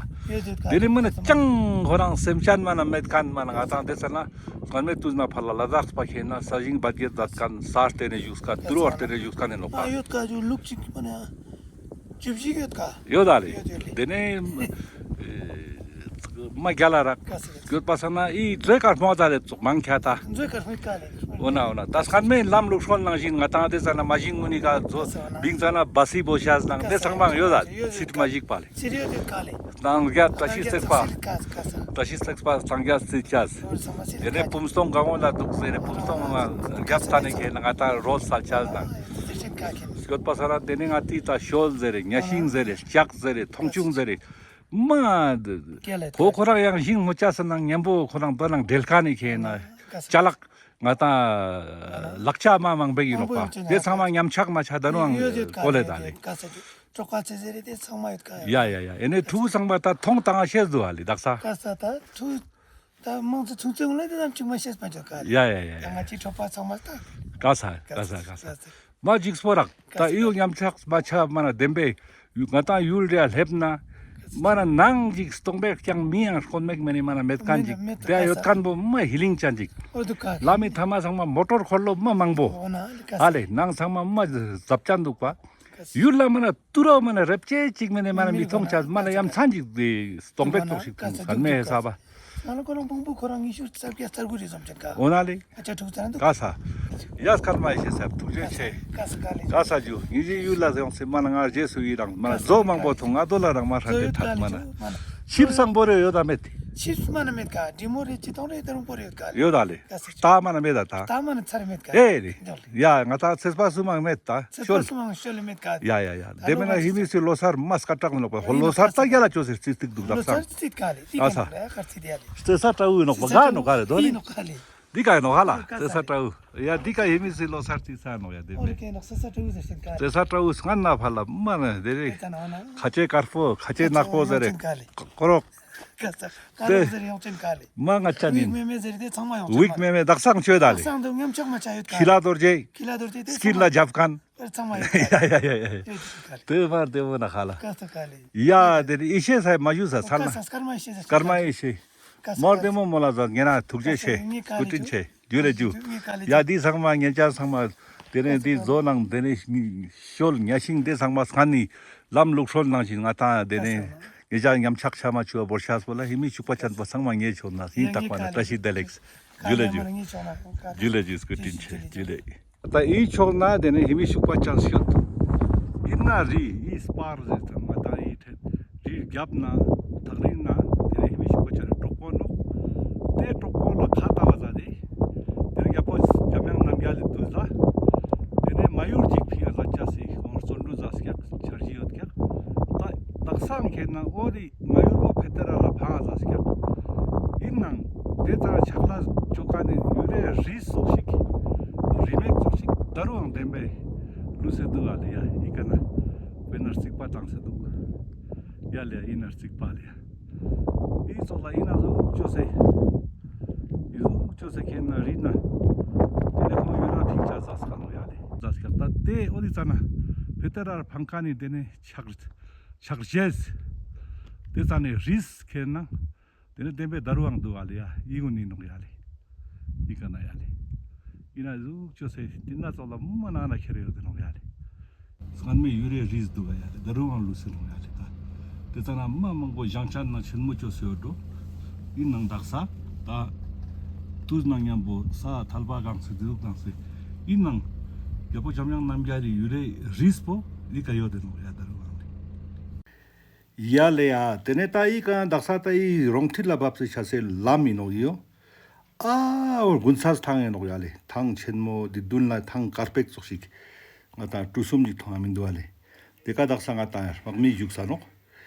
དེ་ནི་མི་ནི་ཅང་ཁོ་རང་སེམས་ཅན་མ་ན་མེད་ཁན་མ་ན་ང་ཏང་དེ་ཚར་ན་སྔན་མེ་དུས་ན་ཕར་ལ་ལ་དྭགས་པ་ཁེ་ན་ས་ཞིང་བད་གེ་མཛད་ཁན་ས་སྟེ་ནེ་བཞུགས་ཁན་དུར་བ་སྟེ་ནེ་བཞུགས་ཁན་ནི་ནོག་པ། ཡོད་ཀ་ཇུ་ལུག་ཅིག་མ་ན་བཅུ་བཞི་ཡོད་ཀ། ཡོད་ད་ལེ། ཡོད་ཡོད་ལེ། དེ་ནི་མ་རྒྱ་ལ་རག་ཡོད་པ་སང་ན་ཨི་ཛོ་ཀར་མོ་ད་ལེ་ཙོག་མང་ཁྱ་ད། ཛོ་ཀར་མོ་ཀ་ལེ། འོ་ན་འོ་ན་ད་སྔན་མེ་ལམ་ལུགས་སྲོལ་ནང་བཞིན་ང་ཏང་དེ་ཚར་ན་མ་ཞིང་ངུ་ནི་ཀ་ཛོ་བིང་ཚར་ན་བ་སི་བོ་ཤ་ནང་དེ་ཚང་མ་ཡོད་ད་ལེ། ཡོད་ཡོད་ཚིག་མ་ཞིག་པ་ལེ། ཚིག་ཡོད་ཡོད་ཀ་ལེ། ནང་རྒྱ་བཀྲ་ཤིས་བརྩེགས་པ། བཀྲ་ཤིས་བརྩེགས་པ་སངས་རྒྱས་རྩིས་བྱས། དེ་ནས་བུམ་སྟོང་གང་བོ་ལ་འདུག་ཟེར་རེ་བུམ་སྟོང་རྒྱབ་ས་ནས་ཁེ་ན་ང་ཏང་རོལ་ས་ཆ་ན་སྐྱོད་པ་ས་ན་དེ་ནས་ང་ཏི་ད་ཤོལ་ཟེར་རེ་གཉའ་ཤིང་ཟེར་རེ་ལྕགས་ཟེར་རེ་མཐོང་ཆུང་ཟེར་རེ་མ་ཁོ་ཁོ་རང་ཡང་ཞིང་མོ་ཆ་ས་ན་མཉམ་པོ་ཁོ་རང་དོ་ནང་འབྲེལ་ཁ་ནས་ཁེ་ན་ཅ་ལག་ང་ཏང་ལག་ཆ་མ་མང་པོ་ཡིན་ནོག་པ། དེ་ཚང་མ་ཉམས་ཆག་མ་ཆ་ད་ནོའང་གོ་ལེ་ད་ལེ། གྲོགས་པོ་ཚེ་ཟེར་རེ་དེ་ཚང་མ་ཡོད་ཀ། ཡ་ཡ་ཡ། ཨེ་ནས་ཕྲུ་གུ་ཚང་མ་ད་མཐོང་དང་ཤེས་འདུག་ཨ་ལེ་དག་ས། ག་ས་ད་ཕྲུ་གུ་ད་མང་ཚོ་ཆུང་ཆུང་ལ་དེ་ཙམ་ཅིག་མ་ཤེས་པ་འཇོག་ག་ལེ། ཡ་ཡ་ཡ་ཡ། ང་ཅི་གྲོགས་པོ་ཚང་མ་ད། ག་ས་ག་ས་ག་ས། མ་འཇིགས་པོ་རག་ད་ཨི་ཡོ་ཉམས་ཆག་མ་ཆ་མ་ན་བདེན་པས་ང་ཏང་ཡུལ་རེ་སླེབས་ན་མ་ན་ནང་ཅིག་སྟོང་པའི་རྐྱང་མི་ཡང་དཀོན་མེད་མ་ནི་མ་ན་མེད་མཁན་ཅིག་དེ་ཡོད་མཁན་པོ་མ་ཧི་ལིང་ཅན་ཅིག་ལ་མི་ཐ་མ་ཚང་མ་མོ་ཊོར་འཁོར་ལོ་མ་མང་པོ་ཨ་ལེ་ནང་ཚང་མ་མ་ཟབ་ཅན་འདུག་པ། ཡུལ་ལ་མ་ན་ཏུ་རོ་མ་ན་རེབ་ཅེ་ཅིག་མ་ནི་མ་ན་མི་མཐོང་ཆ་མ་ན་ཡ་མཚན་ཅིག་དེ་སྟོང་པའི་ཏོག་ཞིག་མཚན་མེ་ཧེ་ས་བ། ང་ལ་ཁོ་རང་བོང་བུ་ཁོ་རང་ཉི་ཤུ་རྩ་བརྒྱད་རྩ་དགུ་རེ་ཙམ་ཅན་ཀ། འོ་ན་ལེ། ཨ་ཅག་ཕྲུ་གུ་ཚང་འདུག་ག་ས། ཡ་སྐར་མ་ཡེ་ཤེས་ས་ཐུགས་རྗེ་ཆེ། ག་ས་ག་ལེ། ག་ས་ཇུ་ངེ་ཞི་ཡུལ་ལ་ཡོང་སེ་མ་ན་ང་རྗེས་སུ་ཡི་རང་མ་ན་ཛོ་མང་པོ་ཐོང་ང་དོ་ལ་རང་མ་ཧྲ་འདྲེ་ཐག་མ་ན། ཆིབས་སང་པོ་རེ་ཡོད་ད་མེད། ཆིབས་མ་ན་མེད་ཀ། འབྲི་མོ་རེ་ཅི་ཐོང་རེ་ད་རུང་པོ་རེ་ཡོད་ཀ་ལེ། ཡོད་ད་ལེ། ག་ས་ཇུ། ད་མ་ན་མེད་ད་ད། ད་མ་ན་ཚར་མེད་ཀ། ཨེ་རེ། ཡ་ང་ད་ཚེས་པ་སུ་མང་མེད་ད། ཚེས་པ་སུ་མང་ཤོལ་མེད་ཀ། ཡ་ཡ་ཡ། དེ་མེད་ན་ཧི་མི་སི་ལོ་སར་མ་སྐད་གྲགས་མི་ནོག་པ་ཧོ་ལོ་སར་ད་རྒྱ་ལ་ཅོ་སེ་རྩི་ཏིག་འདུག་ལོ་ལགས་སར་ས། རྩི་ཀ་ལེ། ཏི་ཨ་ཀ་ས། ནོག་ལེ་ཨ་ཀར་རྩི་དེ་ཡ་ལེ། རྩེ་ས་ཀྲ་འུ་ནོག་པ་ག་ནོག་ག་རེ་དོ་ནི། ཏི་ནོག་ག་ལེ། འདི་ཀ་ཡིན་ནོག་ཧ་ལ་རྩེ་ས་ཀྲ་འུ། ཡ་འདི་ཀ་ཧི་མི་སི་ལོ་སར་རྩི་ས་ནོག་ཡ་དེ་མེད། རྩེ་ས་ཀྲ་འུ་སྔན་ན་ཕ་ལ་མ་ན་དེ་རེ། ཁ་ཆེ་དཀར་པོ་ཁ་ཆེ་ནག་པོ་ཟེར་རེ། ཀོ་རོག་ཀ་ས་ཀ་རོག་ཟེར་ཡོང་ཅན་ཀ་ལེ། མ་ང་ཅ་ནིན། ཝིག་མེ་མེ་ཟེར་དེ་ཚང་མ་ཡོང་ཅན་ཀ་ལེ། ཝིག་མེ་མེ་དག་སང་ཆོས་ད་ལེ། དག་སང་དུ་ཉམས་ཆག་མ་ཆ་ཡོད་ཀ་ལེ། ཁྱི་ལ་རྡོ་རྗེ། ཁྱི་ལ་རྡོ་རྗེ་དེ་ཚང་མ་སྐྱིད་ལ་རྒྱབ་མཁན། དེ་ཚང་མ་ཡོད་ཀ་ལེ། ཡ་ཡ་ཡ་ཡ་ཡ། ཡོད་ཀ་ལེ། དེ་མ་དེ་མོ་ན་ཧ་ལ། ཀ་ས་ཀ་ལེ། ཡ་དེ་ཨི་ཤེས་ས་མ་ཞུ་ས་ཚར་ན། ཀ་ས་སྐར་མ་ཨི་ཤེས་ས་སྐར་མ་ཨི་ཤེས། ཀ་ས་མོར་ཀ་དེ་ས། མོ་མོ་ལ་ཟ་ངེ་ན་ཐུགས་རྗེ་ཆེ། ཀ་ས་ཀ་ལེ། སྐུ་དྲིན་ཆེ། རྒྱུ་ལེ་རྒྱུ། ཡ་འདི་ཚང་མ་ངེ་ཅག་ཚང་མ་དེ་ནས་འདི་བཟོ་ནང་དེ་ནས་ཤོལ་གཉའ་ཤིང་དེ་ཚང་མ་སྔན་ནི་ལམ་ལུགས་སྲོལ་ནང་བཞིན་ང་ཏང་དེ་ནས་ངེ་ཅག་ཉམས་ཆག་ཆ་མ་ཆུ་བ་བོར་ཤ་སྤོ་ལ་ཧི་མི་ཤུག་པ་ཅན་པོ་ཚང་མ་ངེ་ཆོག་ན་ཡིན་དག་པ་ན་བཀྲ་ཤིས་བདེ་ལེགས། རྒྱུ་ལེ་རྒྱུ། རྒྱུ་ལེ་རྒྱུ་སྐུ་དྲིན་ཆེ་རྒྱུ་ལེ། ད་ཨི་ཕྱོགས་ན་དེ་ནས་ཧི་མི་ཤུག་པ་ཅན་ཤོད། ཨིན་ན་རི་ཨི་སྤར་ཟེར་ཚང་མ་ད་ཨི་ཐད། རིའི་རྒྱབ་ན་ཐག་རིང་ན་དེ་ནས་ཧི་མི་ཤུག་པ་ཅན་གྲོག་པོ་ནོག་དེ་གྲོག་པོ་ལ་ཁ་ཏ་བ་ཟ་དེ། དེ་རྒྱལ་པོ་འཇམ་དབྱངས་རྣམ་རྒྱལ་ལི་དུས་ལ། དེ་ནས་མ་ཡུར་ཅིག་ཕིང་ང་ཟ་ཅ་སི་ཁོང་བརྩོན་འགྲུས་ཟ་སྐྱག་འཆར་གཞི་ཡོད་ཀྱག་ད་དག་སང་ཁེ་ན་འོ་དེ་མ་ཡུར་བོ་ཕེ་ཏེ་ར་ལ་ཕང་ང་ཟ་སྐྱག་ཨིན་ནང་དེ་ཙ་ཆག་ལ་ཅོ་ཀ་ནས་ཡུ་རེ་རིས་ཙོགས་ཤིག་རི་མེག་ཙོགས་ཤིག་ད་རུང་བདེན་པའི་ལུས་སེ་འདུག་ཨ་ལེ་ཡ་ཨི་ཀ་ན་དཔེར་ན་རྩིག་པ་བཏང་སེ་འདུག་ཡ་ལེ་ཨི་ན་རྩིག་པ་ལེ་ཡ། ཨི་ཙོགས་ལ་ཨི་ན་ཟུག་ཅོ་སེ། ཨི་ཟུག་ཅོ་སེ་ཁེན་ན་རི་ན། དེ་ནས་ཁོང་ཡུ་ར་ཕིང་ཆ་ཟ་སྐ་ནོག་ཡ་ལེ། ཟ་སྐ་ད་དེ་འོ་དེ་ཙ་ན་ཕེ་ཏེ་ར་ཕང་ཀ་ནི་དེ་ནས་ཆག་ཆག་ཅེས། དེ་ཙ་ནས་རིས་ཁེན་ན། དེ་ནས་བདེན་པའི་ད་རུང་ཡང་འདུག་ཨ་ལེ་ཡ། ཨི་གུན་ནི་ནོག་ཡ་ལེ། ཨི་ཀ་ན་ཡ་ལེ། ཨི་ན་ཟུག་ཅོ་སེ་དེ་ན་ཙོགས་ལ་མ་ན་ན་ཁྱེར་ཡོད་དེ་ནོག་ཡ་ལེ། སྔན་མེ་ཡུ་རེ་རིས་འདུག་ག་ཡ་ལེ། ད་རུང་ཡང་ལུས་སེ་ནོག་ཡ་ལེ་ད། དེ་ཙ་ན་མ་མང་པོ་ཞང་ཅན་ན་ཆེན་མོ་ཅོ་སེ་ཡོད་འགྲོ། ཨིན་ནང་དག་ས་ད། དུས་ནང་མཉམ་པོ་ས་ཐལ་བ་གང་སེ་དེ་ཟུག་གང་སེ། ཨིན་ནང་། རྒྱལ་པོ་འཇམ་དབྱངས་རྣམ་རྒྱལ་ལི་ཡུ་རེ་རིས་པོ་ཨི་ཀ་ཡོད་དེ་ནོག་ཡ་ད་རུང་ཡང་ལེ། ཡ་ལེ་ཡ། དེ་ནས་ད་ཨི་ཀ་དག་ས་ད་ཨི་རོང་ཐིལ་ལ་བབས་སེ་ཆ་སེ་ལམ་ཨིན་ནོག་ཡོ། ཨ་འོ་དགུན་ཚལ་ཐང་ཨིན་ནོག་ཡ་ལེ། ཐང་ཆེན་མོ་དེ་དུན་ལ་ཐང་དཀར་པེག་ཙོགས་ཤིག་ང་ཏང་གྲུ་གསུམ་ཅིག་མཐོང་ང་མི་འདུག་ཨ་ལེ། དེ་ཀ་དག་ས་ང་ཏང་དམག་མི་བཞུགས་ས་ནོག་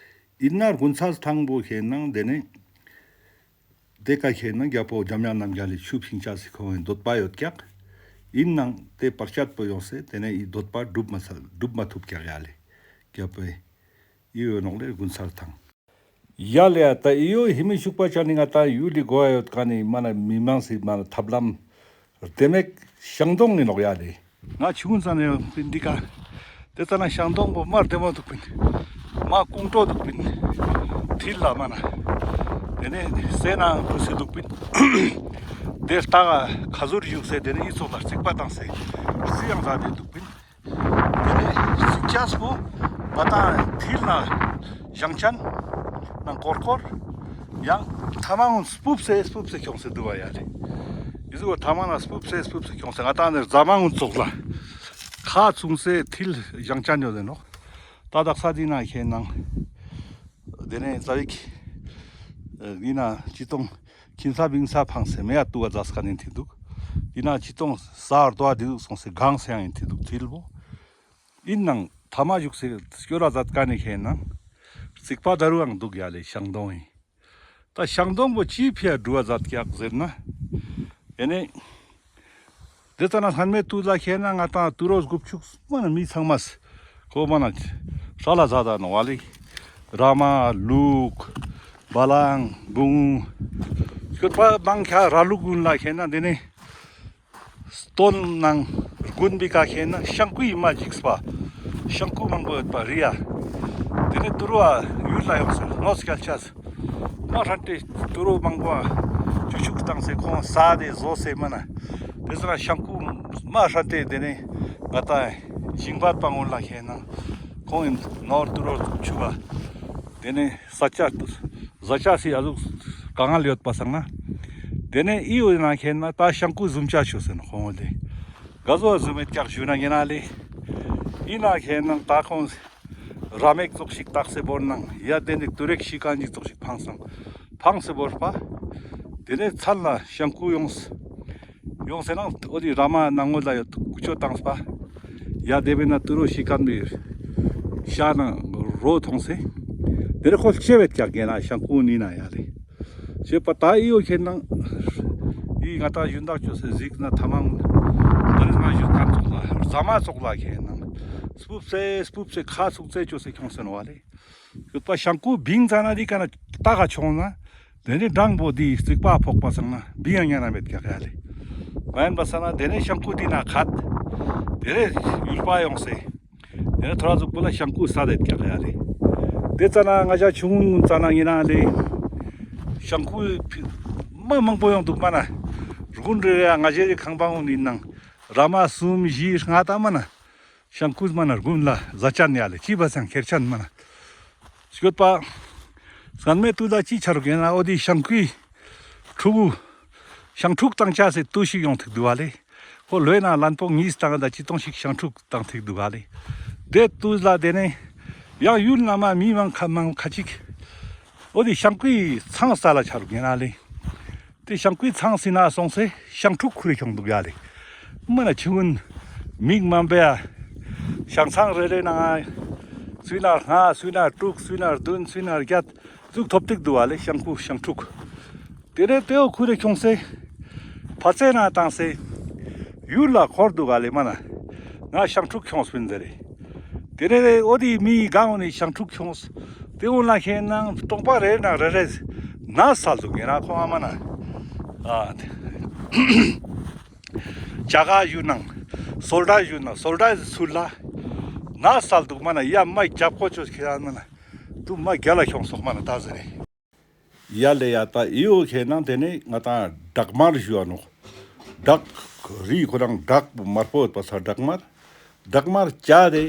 ཨིན་ན་དགུན་ཚལ་ཐང་པོ་ཁེན་ན་དེ་ནས། དེ་ཀ་ཁེན་ན་རྒྱལ་པོ་འཇམ་དབྱངས་རྣམ་རྒྱལ་ལི་ཆུ་ཕིང་ཆ་སི་ཁོང་གི་འདོད་པ་ཡོད་ཀྱག་ཨིན་ནང་དེ་བར་ཆད་པོ་ཡོང་སེ་དེ་ནས་ཨི་འདོད་པ་འགྲུབ་མ་ས་འགྲུབ་མ་ཐུབ་ཀྱག་ཡ་ལེ། རྒྱལ་པོའི་ཨི་ཡོད་ནོག་ལེ་དགུན་ཚལ་ཐང་། ཡ་ལེ་ཡ། ད་ཨི་ཡོ་ཧི་མི་ཤུག་པ་ཅན་ནི་ང་ཏང་ཡུལ་ལི་གོ་ཡ་ཡོད་ཁན་ནི་མ་ན་མི་མང་སི་མ་ན་ཐབས་ལམ་རྡེ་མོ་ཞང་སྟོང་ཨིན་ནོག་ཡ་ལེ། ང་ཆུང་ཙ་ནེ་ཡོང་པིན་འདི་ཀ། དེ་ཙ་ན་ཞང་སྟོང་པོ་མ་རྡེ་མོ་དུག་པིན། མ་ཀུང་ཀྲོ་དུག་པིན། ཐིལ་ལ་མ་ན། དེ་ནེ་སེ་ན་ཁུ་སི་དུག་པིན། དེ་ལྟ་ག་ཁ་ཟུར་བཞུགས་སེ་དེ་ནེ་ཨི་ཙོགས་ལ་རྩིག་པ་བཏང་སེ་རྩི་ཡང་ཟ་དེ་དུག་པིན། དེ་ནེ་རྩིག་ཅེས་པོ་ང་ཏང་ཐིལ་ན་ཞང་ཅན་ནང་ཀོར་ཀོར་ཡང་ཐ་མ་ངུན་སྤུབས་སེ་སྤུབས་སེ་ཁྱོངས་སེ་དུག་པ་ཡ་ལེ། ཨི་ཟུག་ཐ་མ་ན་སྤུབས་སེ་སྤུབས་སེ་ཁྱོངས་སེ་ང་ཏང་ནེ་རྫ་མ་ངུན་ཙོགས་ལ་ཁ་ཚུངས་སེ་ཐིལ་ཞང་ཅན་ཡོད་དེ་ནོག། ད་དག་ས་འདི་ན་ཁེ་ནང་དེ་ནེ་ཙ་བིག་ཨིན་ན་ཅི་ཏོང་ཁྱིམ་ས་བིང་ས་ཕངས་སེ་མེ་ཡ་ཏུ་བ་ཛ་ས་ཁན་ཨིན་ཐི་དུག། ཨིན་ན་ཅི་ཏོང་ས་རྡོ་བ་དི་དུག་སོང་སེ་གང་སེ་ཡང་ཨིན་ཐི་དུག་ཐིལ་བོ། ཨིན་ནང་ཐ་མ་བཞུགས་སེ་སྐྱོར་ར་ཛད་ཁན་ནི་ཁེ་ནང་རྩིག་པ་ད་རུང་ཡང་དུག་ཡ་ལེ་ཞང་སྟོང་ཨིན། ད་ཞང་སྟོང་པོ་ཅི་ཕི་ཡ་དུ་བ་ཛད་ཀྱག་ཟེར་ན། ཨེ་ནེ། དེ་ཙ་ན་སྔན་མེ་ཏུས་ལ་ཁེ་ན་ང་ཏང་ཏུ་རོ་དགུ་བཅུ་མ་ན་མི་ཚང་མས་ཁོ་མ་ན་ཧྲ་ལ་ཛད་ད་ནོག་པ་ལེ། ར་མ་ལུག་བ་ལང་བུང་། སྐྱོད་པ་མང་ཁ་ར་ལུག་གུན་ལ་ཁེ་ན་དེ་ནེ་སྟོན་ནང་དགུན་པའི་ཀ་ཁེ་ན་ཤང་ཀུའི་མ་འཇིགས་པ། ཤང་ཀུ་མང་པོ་ཡོད་པ་རི་ཡ། དེ་ནེ་ཏུ་རོ་ཡུལ་ལ་ཡོངས་སེ་ནོ་སྐྱལ་ཆས། མ་ཧྲན་ཏེ་ཏུ་རོ་མང་པོ་ཅུ་ཅུག་བཏང་སེ་ཁོང་ས་དེ་བཟོ་སེ་མ་ན། དེ་ཙ་ན་ཤང་ཀུ་མ་ཧྲན་ཏེ་དེ་ནེ་ང་ཏང་ཞིང་པ་པ་ངུན་ལ་ཁེ་ན་ཁོང་ཨིན་ནོར་ཏུ་རོ་ཆུ་བ། དེ་ནེ་ས་ཆ་ཟ་ཆ་སི་ཨ་ཟུག་དཀའ་ངལ་ཡོད་པ་སང་ན། དེ་ནེ་ཨི་ཡོད་ན་ཁེ་ན་ད་ཤང་ཀུ་ཟུམ་ཆ་ཆོ་ཟེར་ན་ཁོང་ལེ། ག་ཟོ་ཟུམ་མེད་ཀྱག་ཞུ་ན་ཉེ་ན་ལེ། ཨིན་ན་ཁེ་ན་ད་ཁོང་ར་མེག་ཙོགས་ཤིག་བཏགས་སེ་བོར་ནང་ཡ་དེ་ནེ་ཏུ་རེག་ཤི་ཀ་ཉིག་ཙོགས་ཤིག་ཕངས་སང་ཕངས་སེ་བོར་པ། དེ་ནེ་ཚན་ལ་ཤང་ཀུ་ཡོངས། ཡོངས་སེ་ནང་འོ་དེ་ར་མ་ནང་ངོ་ལ་ཡོད་ཀུ་ཅོ་བཏངས་པ། ཡ་དེ་བས་ན་ཏུ་རོ་ཤི་ཀ་མི་ཤ་ནང་རོ་ཐོང་སེ། དེ་རེ་ཁོ་ལྕེ་བེད་ཀྱག་གེ་ན་ཤང་ཀུ་ནི་ན་ཡ་ལེ། ཅེས་པ་ད་ཨི་ཡོ་ཁེ་ནང་། ཨི་ང་ཏང་ཞུན་དག་ཅོ་སེ་གཟིགས་ན་ཐ་མ་ངུན། དེ་རེ་ང་ཞུན་ཁན་ཙོགས་ལ་རྫ་མ་ཙོགས་ལ་ཁེ་ནང་། སྤུབས་སེ་སྤུབས་སེ་ཁ་ཚུགས་སེ་ཅོ་སེ་ཁྱོངས་སེ་ནོག་པ་ལེ། ཡོད་པ་ཤང་ཀུ་བིང་ཙ་ན་འདི་ཀ་ན་ཏ་ག་ཆོང་ན། དེ་ནེ་སྦྲང་བུ་འདི་རྩིག་པ་ཕོག་པ་སང་ན་བིང་ཡང་ཉན་ན་མེད་ཀྱག་ཡ་ལེ། མ་ཡིན་པ་སང་ན་དེ་ནེ་ཤང་ཀུ་འདི་ན་ཁད། དེ་རེ་ཡུལ་པ་ཡོངས་སེ། དེ་ནེ་ཐོ་ར་ཟུག་པོ་ལ་ཤང་ཀུ་ས་དེད་ཀྱག་ཡ་ལེ། དེ་ཙ་ན་ང་ཞ་ཆུང་ངུན་ཙ་ན་ཉེ་ན་ལེ། ཤང་ཀུ་མ་མང་པོ་ཡོང་དུག་མ་ན། དགུན་རེ་རེ་ང་ཞའི་ཁང་པ་ངུན་ནི་ནང་ར་མ་གསུམ་བཞི་ལྔ་ད་མ་ན། ཤང་ཀུ་མ་ན་དགུན་ལ་ཟ་ཅན་ཡ་ལེ་ཅི་བ་སང་ཁེར་ཅན་མ་ན། སྐྱོད་པ། སྔན་མེ་ཏུས་ལ་ཅི་ཆ་རུག་ཡིན་ན་འོ་དེ་ཤང་ཀུའི་ཕྲུ་གུ། ཤང་ཕྲུག་བཏང་ཆ་སེ་ཏུས་ཤིག་ཡོང་ཐིག་དུག་པ་ལེ། ཁོ་ལོས་ན་ལན་ཕོག་ཉིས་བཏང་ད་ཅི་ཏོང་ཞིག་ཤང་ཕྲུག་བཏང་ཐིག་དུག་པ་ལེ། དེ་ཏུས་ལ་དེ་ནེ་ཡང་ཡུལ་ན་མ་མི་མང་ཁ་མང་ཁ་ཅིག་འོ་དེ་ཤང་ཀུའི་ཚང་ས་ལ་ཆ་རུག་ཡིན་ན་ལེ། དེ་ཤང་ཀུའི་ཚང་སི་ན་སོང་སེ་ཤང་ཕྲུག་ཁུར་རེ་ཁྱོང་དུག་ཡ་ལེ། མ་ན་ཆུང་ངུན་མིག་མ་འབེ་ཡ། ཤང་ཚང་རེ་རེ་ནང་སུའི་ན་ལྔ་སུའི་ན་དྲུག་སུའི་ན་བདུན་སུའི་ན་བརྒྱད་ཟུག་ཐོབ་ཐིག་དུག་པ་ལེ་ཤང་ཀུ་ཤང་ཕྲུག་དེ་རེ་དེའོ་ཁུར་རེ་ཁྱོང་སེ་ཕར་ཚེ་ན་བཏང་སེ་ཡུལ་ལ་འཁོར་དུག་པ་ལེ་མ་ན་ང་ཤང་ཕྲུག་ཁྱོངས་པིན་ཟེར་རེ། དེ་ནེ་འོ་དེ་མི་གང་འོ་ནི་ཤང་ཕྲུག་ཁྱོངས། དེ་འོ་ལ་ཁེ་ནང་སྟོང་པ་རེ་ནང་རེ་རེ་ན་སལ་དུག་ཡིན་ན་ཁོང་ཨ་མ་ན། ཨ། ཇ་ག་ཞུ་ནང་སོལ་ཌ་ཞུ་ནང་སོལ་ཌ་ཚུར་ལ་ན་སལ་དུག་མ་ན་ཡ་མ་རྒྱབ་ཁོ་ཆོས་ཁེ་ཨ་མ་ན་དུ་མ་རྒྱ་ལ་ཁྱོངས་སོག་མ་ན་ད་ཟེར་རེ། ཡ་ལེ་ཡ་ད་ཨི་ཡོ་ཁེ་ནང་དེ་ནེ་ང་ཏང་སྦྲག་མར་ཞུ་བ་ནོག། སྦྲག་རི་ཁོ་རང་སྦྲག་པོ་དམར་པོ་ཡོད་པ་ས་སྦྲག་མར། སྦྲག་མར་བཅད་དེ་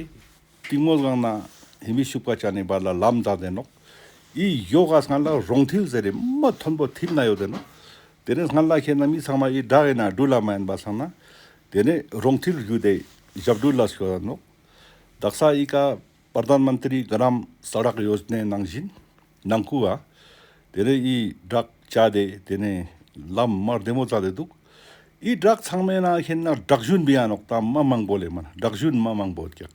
གཏིང་མོ་སྒང་ན་ཧི་མི་ཤུག་པ་ཅན་ནི་བར་ལ་ལམ་བཏགས་ཏེ་ནོག། ཨི་ཡོ་ག་སྔན་ལ་རོང་ཐིལ་ཟེར་རེ་མ་མཐོན་པོ་ཐིལ་ན་ཡོད་དེ་ནོག། དེ་ནེ་སྔན་ལ་ཁེ་ན་མི་ཚང་མ་ཨི་བྲག་ཨིན་ན་སྦྲུལ་ལ་མ་ཡིན་པ་སང་ན་དེ་ནེ་རོང་ཐིལ་བརྒྱུད་དེ་ཞབས་སྦྲུལ་ལ་སྐྱོད་ནོག། དག་ས་ཨི་ཀ་པར་དྷན་མན་ཏྲི་གྲམ་ས་ཌག་ཡོ་ཇ་ནའི་ནང་བཞིན་ནང་ཁུལ་བ། དེ་ནེ་ཨི་བྲག་བཅད་དེ་དེ་ནེ་ལམ་མ་རྡེ་མོ་བཙལ་ཏེ་དུག། ཨི་བྲག་ཚང་མའི་ནང་ཁེ་ན་བྲག་ཞུན་བི་ཡ་ནོག་ད་མ་མང་པོ་ལེ་མ་ན་བྲག་ཞུན་མ་མང་པོ་ཀྱག།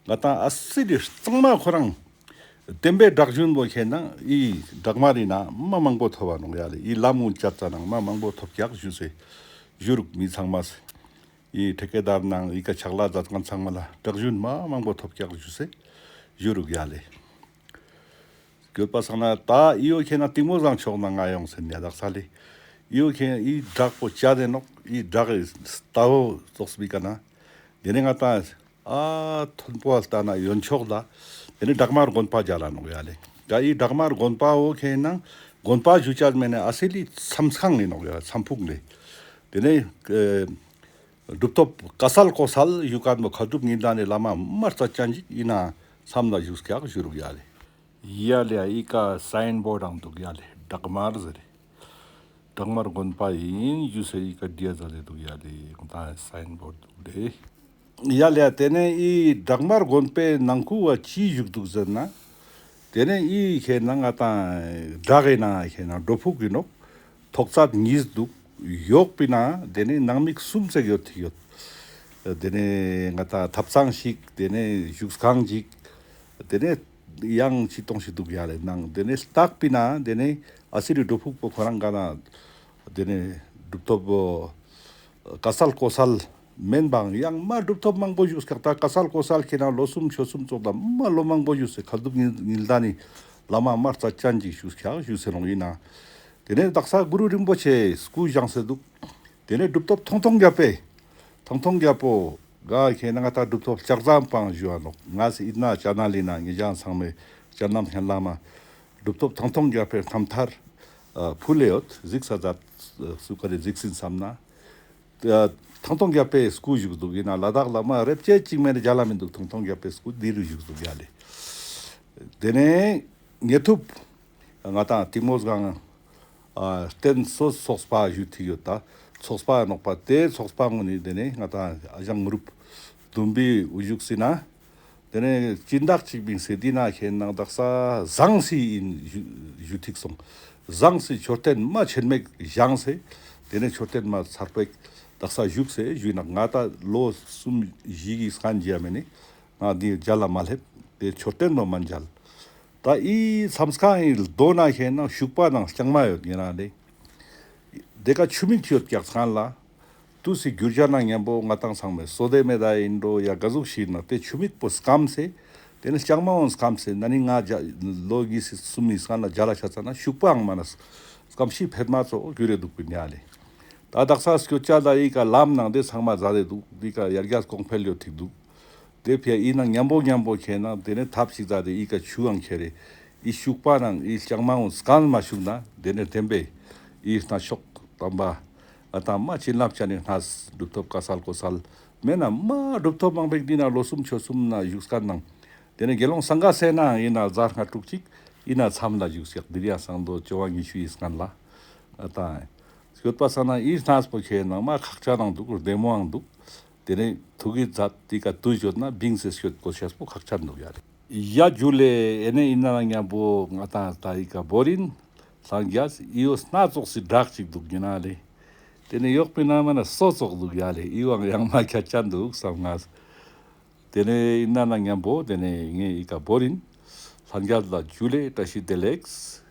ང་ཏང་ཨ་སི་དེ་གཙང་མ་ཁོ་རང་བདེན་པའི་བྲག་ཞུན་པོ་ཁེ་ན་ཨི་བྲག་མར་རི་ན་མ་མང་པོ་ཐོབ་བ་ནོག་ཡ་ལེ། ཨི་ལམ་ངུན་བཅད་ཙ་ནང་མ་མང་པོ་ཐོབ་ཀྱག་ཞུ་སེ་ཞུ་རུག་མི་ཚང་མ་སེ། ཨི་ཐེ་ཀེ་དར་ནང་ཨི་ཀ་ཕྱག་ལས་མཛད་མཁན་ཚང་མ་ལ་བྲག་ཞུན་མ་མང་པོ་ཐོབ་ཀྱག་ཞུ་སེ་ཞུ་རུག་ཡ་ལེ། སྐྱོད་པ་སང་ན་ད་འི་བོ་ཁེ་ན་ཏིང་མོ་སྒང་ཕྱོགས་ནེ་ང་ཡོངས་ཟེར་ཡ། དག་ས་ལེ། འི་བོ་ཁེ་ན་འི་བྲག་པོ་ཅད་དེ་ནོག། འི་བྲག་གི་རྟ་བོ་ཙོགས་པོའི་ཀ་ནེ། དེ་ནེ་ང་ཏང་ཨ་མཐོན་པོ་ལྟ་ན་གཡོན་ཕྱོགས་ལ། དེ་ནེ་བྲག་དམར་དགོན་པ་མཇལ་ལ་ནོག་ཡ་ལེ། ད་འི་བྲག་དམར་དགོན་པ་བོ་ཁེ་ན་དགོན་པ་ཞུ་ཅེས་མེད་ན་ཨ་སི་ལི་མཚམས་ཁང་ཨིན་ནོག་ཡ། མཚམས་ཕུག་ལེ། དེ་ནེ་ཨེ་གྲུབ་ཐོབ་ཀ་སལ་ཀོ་སལ་ཞུ་ཁན་བོ་མཁས་གྲུབ་ཉི་ཟླ་ནི་བླ་མ་མ་རྩ་ཅན་ཅིག་ཨིན་ན་མཚམས་ལ་བཞུགས་ཀྱག་ཞུ་རུག་ཡ་ལེ། ཡ་ལེ། འི་ཀ་སའིན་བོརྡ་དང་དུག་ཡ་ལེ། བྲག་དམར་ཟེར་རེ། བྲག་དམར་དགོན་པ་ཨིན་ཞུས་སེ་འི་ཀ་བྲིའ་ཛད་དེ་དུག་ཡ་ལེ། ད་སའིན་བོརྡ་དུག་ལེ། ཡ་ལེ། དེ་ནེ་འི་བྲག་དམར་དགོན་པའི་ནང་ཁུལ་བ་ཅི་བཞུགས་དུག་ཟེར་ན། དེ་ནེ་འི་ཁེ་ན་ང་ཏང་བྲག་གི་ནང་ཁེ་ན་སྒྲུབ་ཕུག་ཨིན་ནོག། ཐོག་ཚད་ཉིས་དུག། ཡོག་པི་ནང་དེ་ནེ་ནང་མི་གསུམ་ཙེག་ཡོད་ཐིག་ཡོད། དེ་ནེ་ང་ཏང་ཐབ་ཚང་ཞིག། དེ་ནེ་བཞུགས་ཁང་ཞིག། དེ་ནེ་ཡང་ཅི་ཏོང་ཞིག་དུག་ཡ་ལེ་ནང་། དེ་ནེ་ལྟག་པི་ནང་དེ་ནེ་ཨ་སི་རི་སྒྲུབ་ཕུག་པོ་ཁོ་རང་ག་ན་དེ་ནེ་གྲུབ་ཐོབ་བོ་ཀ་སལ་ཀོ་སལ་མན་པའང་ཡང་མ་གྲུབ་ཐོབ་མང་པོ་བཞུགས་ཀྱག། ད་ཀ་སལ་ཀོ་སལ་ཁེ་ན་ལོ་གསུམ་ཆོས་གསུམ་ཙོགས་ད་མ་ལོ་མང་པོ་བཞུགས་སེ་མཁས་གྲུབ་ཉི་ཉི་ཟླ་ནི་བླ་མ་མ་རྩ་ཅན་ཅིག་བཞུགས་ཀྱག་བཞུགས་སེ་ནོག་ཨིན་ན། དེ་ནེ་དག་ས་གུ་རུ་རིན་པོ་ཆེ་སྐུ་བཞེངས་སེ་དུག། དེ་ནེ་གྲུབ་ཐོབ་ཐང་སྟོང་རྒྱལ་པོ། ཐང་སྟོང་རྒྱལ་པོ་ག་ཁེ་ན་ང་ཏང་གྲུབ་ཐོབ་ལྕགས་ཟམ་པའང་ཞུའ་ནོག། ང་སི་ཨིན་ན་ཅ་ན་ལི་ན་ངེ་ཅང་ཚང་མེ་ཅ་ན་ལ་ཧན་བླ་མ་གྲུབ་ཐོབ་ཐང་སྟོང་རྒྱལ་པོའི་རྣམ་ཐར་ཨ་ཕུལ་ལེ་ཡོད། གཟིགས་ས་ཛད་སུ་ག་རེ་གཟིགས་སིན་སམ་ན། ཨ་ཐང་སྟོང་རྒྱལ་པོའི་སྐུ་བཞུགས་དུག་ཨིན་ན། ལ་དྭགས་ལ་མ་རེ་ཅེ་ཅིག་མེད་ན་མཇལ་ལ་མི་དུག། ཐང་སྟོང་རྒྱལ་པོའི་སྐུ་འི་རུ་བཞུགས་དུག་ཡ་ལེ། དེ་ནེ་ཉེ་ཐུབ་ང་ཏང་ཏིང་མོ་སྒང་ཨ་རྟེན་སོ་ཚོགས་པ་ཞུ་ཐིག་ཡོད། ད་ཚོགས་པ་ནོག་པ། དེ་ཚོགས་པ་ངོས་ནེ་དེ་ནེ་ང་ཏང་ཨ་ཞང་གུ་རུབ་དུམ་བི་འུ་བཞུགས་སི་ན། དེ་ནེ་སྦྱིན་བདག་ཅིག་བིངས་སེ་འི་ན་ཁེ་ན་དག་ས་ཟངས་སི་ཨིན་ཞུ་ཞུ་ཐིག་སོང་། ཟངས་སི་མཆོད་རྟེན་མ་ཆེན་མོ་བཞེངས་སེ། དེ་ནེ་མཆོད་རྟེན་མ་ཚར་པོ་དག་ས་བཞུགས་སེ་ཞུ་ན། ང་ཏང་ལོ་གསུམ་བཞི་གི་སྔན་ཞིག་ཡ་མེ་ནེ་ང་འི་མཇལ་ལ་མ་སླེབས། དེ་མཆོད་རྟེན་མ་མ་མཇལ། ད་འི་མཚམས་ཁང་ངི་རྡོ་ནེ་ཁེ་ན་ཤུག་པ་དང་ལྕང་མ་ཡོད་ཉེ་རང་ལེ། དེ་ཀ་ཆུ་མིག་ཡོད་ཀྱག་ཚང་ལ། ཏུས་སི་གུར་ཇ་ནང་ཉམ་པོ་ང་ཏང་ཚང་མེ་སོ་དེ་མེད་ད་ཨིན་འགྲོ་ཡ་ག་ཟུག་ཞིག་ན་དེ་ཆུ་མིག་པོ་སྐམས་སེ། དེ་ནེ་ལྕང་མ་འོང་སྐམས་སེ་ན་ནི་ང་ཇ་ལོ་གཉིས་སི་གསུམ་མི་སྔན་ལ་མཇལ་ལ་ཆ་ཙ་ན་ཤུག་པའང་མ་ན་སྐམ་ཤི་ཕེད་མ་ཙོགས་གྱུར་རེ་དུག་པིན་ཡ་ལེ། ད་དག་ས་སྐྱོད་ཅེས་ལ་འི་ཀ་ལམ་ནང་དེ་ཚང་མ་ཛད་དེ་དུག། འི་ཀ་ཡར་རྒྱས་གོང་འཕེལ་ཡོད་ཐིག་དུག། དེ་ཕི་ཡ་ཨིན་ན་ཉམ་པོ་ཉམ་པོ་ཁེ་ན་དེ་ནེ་ཐབས་ཤིག་ཛད་དེ་འི་ཀ་ཆུའང་ཁྱེར་རེ་འི་ཤུག་པ་ནང་འི་ལྕང་མ་འོང་སྐམ་མ་ཤུག་ན་དེ་ནེ་བདེན་པའི་འི་སྣ་ཚོགས་དམ་པ་ཨ་ཏ་མ་བྱིན་རླབས་ཅན་ནི་གནས་གྲུབ་ཐོབ་ཀ་སལ་ཀོ་སལ་མེད་ན་མ་གྲུབ་ཐོབ་མང་པོ་འི་ན་ལོ་གསུམ་ཆོས་གསུམ་ན་བཞུགས་ཁན་ནང་དེ་ནེ་དགེ་སློང་སངྒ་སེ་ན་ཨིན་ན་ཟླ་ལྔ་དྲུག་ཅིག་ཨིན་ན་མཚམས་ལ་བཞུགས་ཤག། འདིར་ཡང་སང་དོ་ཅོ་བ་ཉི་ཤུའི་སྔན་ལ་ཨ་ཏ་སྐྱོད་པ་སང་ན་འི་གནས་པོ་ཁེ་ན་མ་ཁག་ཅན་ནང་དུག། བདེ་མོའང་དུག། དེ་ནེ་ཐུགས་ཀྱི་མཛད་དེ་ཀ་དུས་ཡོད་ན་བིངས་སེ་སྐྱོད་གོ་ཤེས་པོ་ཁག་ཅན་དུག་ཡ་ལེ། ཡ་ཇུ་ལེ། ཨེ་ནེ་ཨིན་ན་ཉམ་པོ་ང་ཏང་ད་འི་ཀ་བོར་ཨིན། ལྷན་རྒྱས་འི་བོ་སྣ་ཚོགས་སི་བྲག་ཅིག་དུག་ཨིན་ན་ལེ། དེ་ནེ་ཡོག་པི་ན་མ་ན་སོ་ཚོགས་དུག་ཡ་ལེ། འི་བོའང་ཡང་མ་ཁག་ཅན་དུག་སམ་ང་། དེ་ནེ་ཨིན་ན་ཉམ་པོ་དེ་ནེ་ངའེ་འི་ཀ་བོར་ཨིན། ལྷན་རྒྱས་ལ་ཇུ་ལེ། བཀྲ་ཤིས་བདེ་ལེགས།